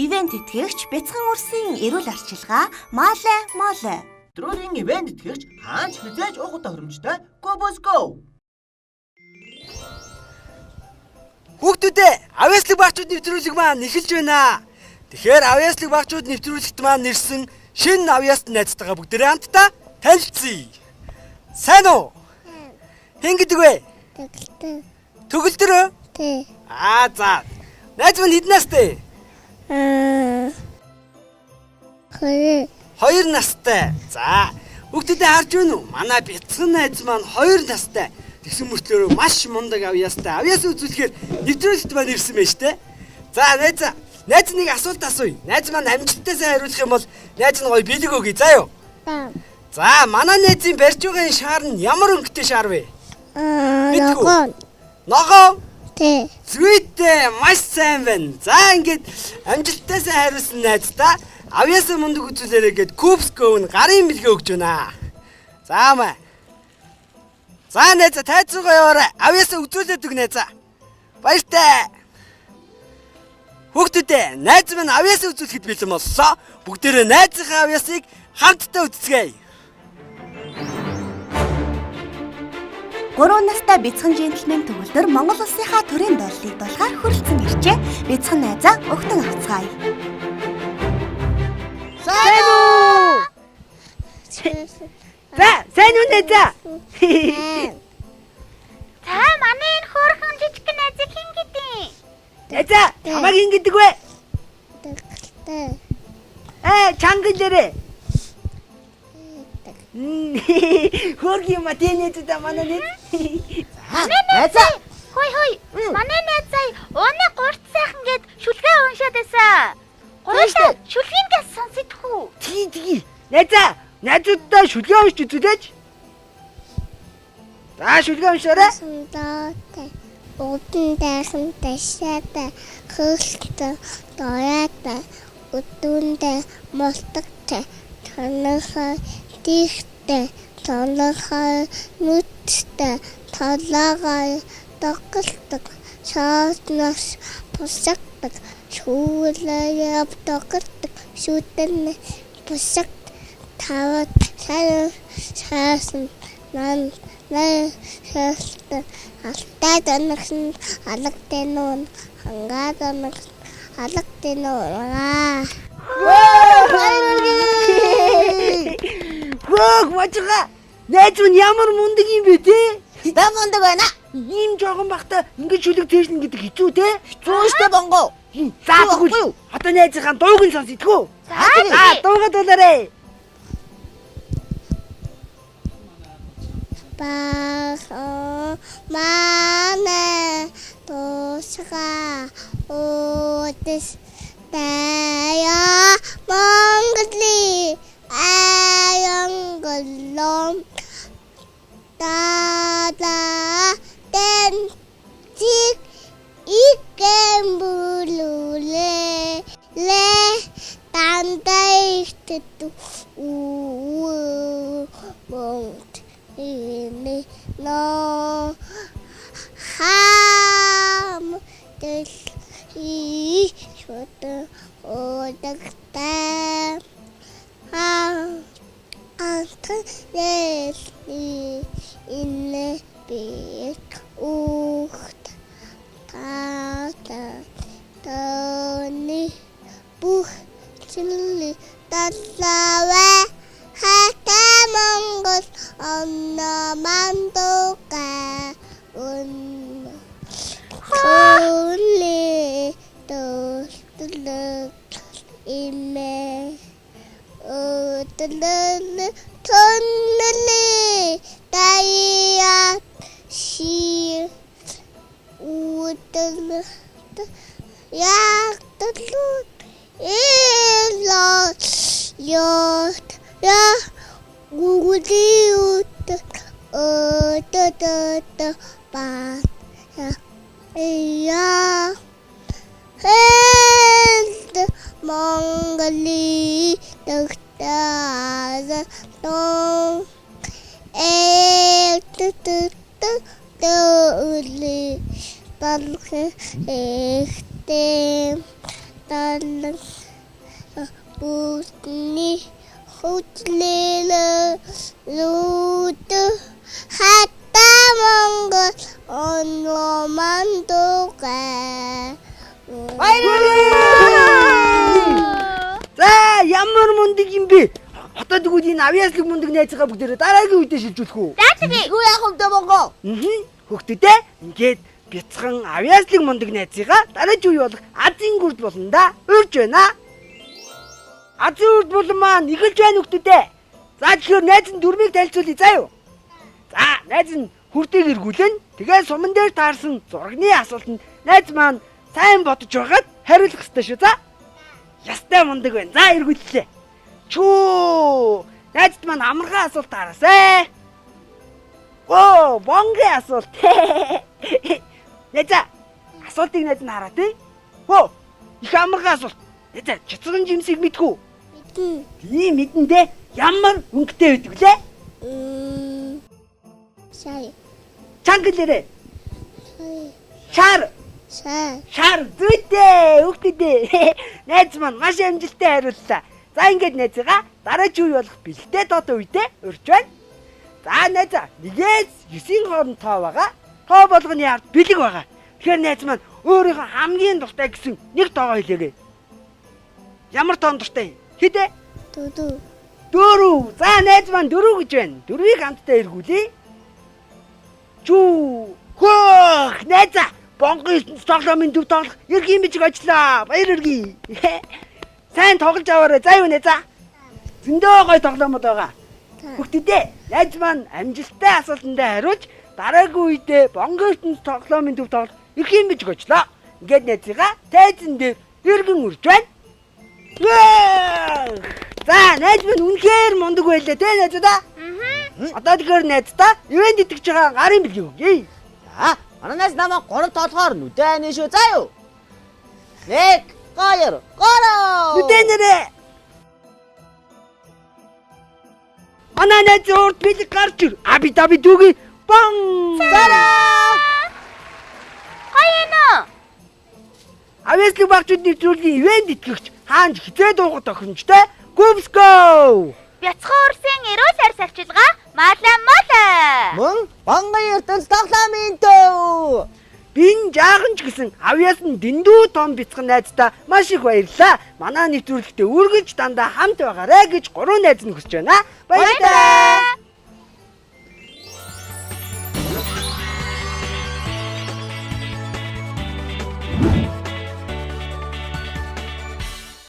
Ивент тэтгэгч бяцхан үрсийн эрүүл арчилгаа Малай Молой. Нэвтрүүлгийн ивент тэтгэгч хаанч хизээж уух удаа хөрөмжтэй Gobos Go. Хүүхдүүдээ, авьяаслаг багчууд нэвтрүүлэг маань эхэлж байна. Тэгэхээр авьяаслаг багчууд нэвтрүүлэгт маань ирсэн шинэ авьяаст найзтайгаа бүгдээрээ хамтдаа танилцъя. Сайн уу? Хэн гэдэг вэ? Төгөлдөр. Төгөлдөр үү? Тий. Аа за. Найз минь хэдэн настай? Аа. 2. 2 настай. За. Хүүхдүүдээ харж байна уу? Манай бяцхан найз маань 2 настай. Тэгсэн мөртлөөрөө маш мундаг авьяастай. Авьяас үзүүлэхээр нэвтрүүлэгт маань ирсэн байж тээ. За найз, найз нэг асуулт асууя. Найз маань амжилттай сайн хариулах юм бол найз нь гоё бэлэг өгье. За юу? Бам. За, манай найзын барьж байгаа энэ шар нь ямар өнгөтэй шар вэ? Аа, Мэдгүй. ногоон. Ногоон. Тий. Зүйтэй, маш сайн байна. За, ингээд амжилттай сайн хариулсан найздаа авьяасаа мундаг үзүүлээрэй гэд Кубско нь гарын бэлгээ өгч байна. За маа. За найзаа тайцруугаа яваарай. Авьяасаа үзүүлээд өг найзаа. Баяртай. Хүүхдүүдээ, найз минь авьяасаа үзүүлэхэд бэлэн боллоо. Бүгдээрээ найзынхаа авьяасыг хамтдаа үзцгээе. 3 настай бяцхан джентльмен төгөлдөр Монгол улсынхаа төрийн дуулыг дуулахаар хүрэлцэн иржээ. Бяцхан найзаа өгтөн авцгаая. Сайн уу? За, сайн уу найзаа? За манай энэ хөөрхөн жижигхэн найзыг хэн гэдэг? Найзаа, чамайг хэн гэдэг вэ? Төгөлдөр. Ээ, чанга лэрээ. Хөөрхөн юм а тий найзаа манай найз. Манай найзаа. Хой хой. Манай найзаа өнөө гурт сайхан гэд шүлгээ уншаад байсан. Гурлаа шүлгийн гэс сонсох уу? Тгий тгий. Найзаа, найзуудтай шүлгээ уншиж үзүүлээч. За, шүлгээ уншаарай. Сундаатай. Удан дайхан ташаатай. Хөлтө дораатай. Өдөөндөө мултагтай. Тонохой тийхтэй. Тонохой нүдтэй. Толоогой доголдог. Шоодноос бусагдаг. Шүүлээ явдагдаг. Шүтэн бусаг тават сайн шаасан нан най шаалта алтай доногсон алаг тэнүүн хангаа доногсон алаг тэнүүн. Хөөх мажига. Найз минь ямар мундаг юм бэ те? Да мундаг байна. Ийм жоохон бахта ингэж шүлэг тээшнэ гэдэг хэцүү те? Хэцүү штэ бонгоо. За тэгвэл одоо найзынхаа дууг нь сонсъё тгүү. За За дуугаа дуулаарай. Бахан манай тусга үдэс тая Монголын аянголом тада тэнцик икэмбүлүлэ ле тандайхтэт уу монт ини но хам тэл и шот одагтай ха антнэли инэ бик ухт тата тони бүх чили талавэ хата Монгол онно мандука ун холи тостлог имэ өдлөл тоннли тая ши удал ягтлут эло ёт я гугулиут өтөтөт ба я хэлд Монголи төгтөз тон э т т т өли талх эхтэй талх Бүсний хөтлөл нүд хата Монгол онломандуга. За ямар мундаг юм бэ? Одоо тэгвэл энэ авьяаслаг мундаг найзгаа бүгдээрээ дараагийн үедээ шилжүүлэх үү? За тэгье. Юу яах юм бэ Монгол? Аа. Хүүхдүүдээ ингээд бяцхан авьяаслаг мундаг найзыгаа дараагийн үе болох азийн гүрд болно да. Урьж байна. Азийн үрд булан маань эхэлж байна хүүхдүүдээ. За тэгэхээр найз нь дүрмийг танилцуулъя заа юу? За найз нь хүрдийг эргүүлэн тэгээ суман дээр таарсан зурагны асуултанд найз маань сайн бодож байгаад хариулах ёстой шүү за. Ястай мундаг байна. За эргүүллээ. Чүү. Найзд маань амархан асуулт тараасай. Оо, бонгийн асуулт. Найзаа, асуултыг найз нь хараа тий. Хөө, их амархан асуулт. Найзаа, чацран жимсийг мэдхүү. Мэдэн. Тийм мэдэн дээ. Ямар өнгөтэй байдаг лээ? Сая. Чанга лэрээ. Сая. Шар, Сая. шар зүйтэй хүүхдүүдээ. Найз маань маш амжилттай хариуллаа. За ингээд найзгаа дараагийн үе болох бэлэгтэй тоотой үедээ урьж байна. За найзаа, нэгээс 9-ийн хооронд тоо байгаа. Тоо болгоны ард бэлэг байгаа. Тэгэхээр найз маань өөрийнхөө хамгийн дуртай гэсэн нэг тоогоо хэлээрэй. Ямар тоон дуртай юм? Хэд вэ? Дүдү. 4. За найз маань 4 гэж байна. 4-ийг хамтдаа эргүүлье. Чүү. Хөөх найзаа. Бонгон ертөнц тоглоомын төв тоглох эргийн бичиг ажиллаа. Баяр хүргэе. Сайн тоглож аваарай. За юу найзаа. Зөндөө гоё тоглоомод байгаа. Хүүхдүүдээ найз маань амжилттай асуултандаа хариулж дараагийн үедээ Бонгон ертөнц тоглоомын төв тоглох эрхийн бичиг ажиллаа. Ингээд найзыгаа тайзан дээр эргэн үрж байна. Вээ! За, найз минь үнэхээр мундаг байлаа те найзуудаа. Одоо тэгэхээр найздаа ивент итгэж байгаа гарын бэлгийг өгье. За, манай найз намайг 3 тоолохоор нүдэ ань шүү. За юу? 1 2 3. Нүдэ нэрээ. Манай найз урд бэлэг гарч ир. Аби даби дүүги бон. Гоё юм уу? Авьяаслаг багчууд нэвтрүүлгийн ивент итгэгч хаанч хизээ дуугах тохиромжтой. Гүбсго. Бяцхан урсын эрүүл арьс арчилгаа Мала мала. Мөн Бонгон ертөнц тоглоомын төв. Бин жаахан ч гэсэн авьяас нь дэндүү том бяцхан найздаа маш их баярлалаа. Манай нэвтрүүлэгтээ үргэлж дандаа хамт байгаарэ гэж гурван найз нь хүсэж байна. Баярлалаа.